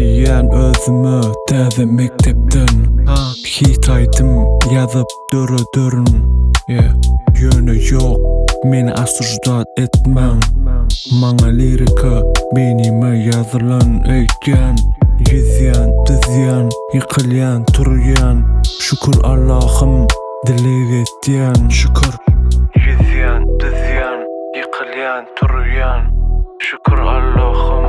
Diýýän özüme täze mekdepden Hit aýdym ýazyp dörederin Yeah Ýöne ýok meni asuždat etmäň Maňa lirika beýnime ýazylan öýtýän Ýüzýän düzýän ýykylýan turýan Şükür Allahym dileg etýän Şükür. Ýüzýän düzýän ýykylýan turýan Şükür Allahym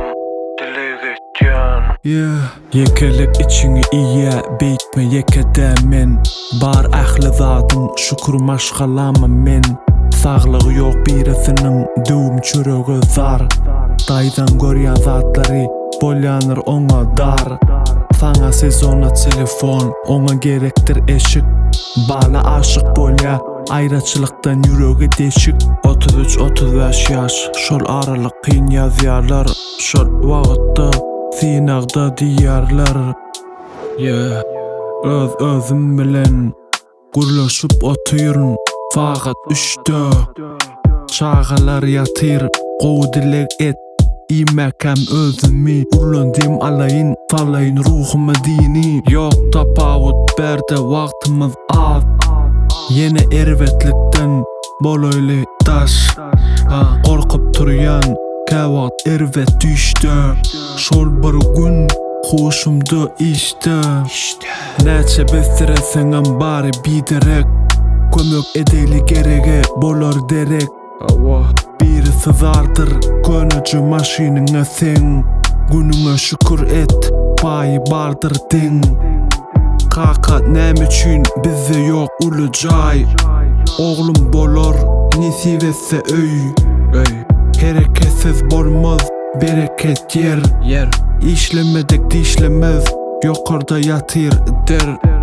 dileg etýän. Yeah. Ýekelik içiňi iýýä beýtme ýeke däl men Bar ähli zadym şükür maşgalama men Saglygy ýok birisiniň döwüm çörege zar Daýzaň görýän zatlary bolýandyr oňa dar Saňa sezona telefon oňa gerekdir eşik Bala aşyk bolýa aýraçylykdan ýüregi deşik 33 35 ýaş şol aralyk kyn ýazýarlar şol wagtda synagda diýýärler Yeah öz özüm bilen gürleşip otyryn sagat üçde çagalar ýatyr gowy dileg et Iýmäkäm özümi urlan dem alaýyn Salaýyn ruhuma dini Ýok tapawut bärde wagtymyz az Ýene erbetlikden bolaýly daş Gorkup turýan käwagt erbet düýşde Şol bir gün huşumda işde Näçe besdireseňem bary biderek Kömek edeli gerege bolar derek. Hawa, biri syzardyr köneje maşynyňa seň Günüňe şükür et, paýy bardyr deň Kaka näme üçin bizde ýok uly jaý Oglum bolar nesip etse öý Hereketsiz bolmaz bereket ýer Işlemedik dişlemez ýokarda ýatyr der.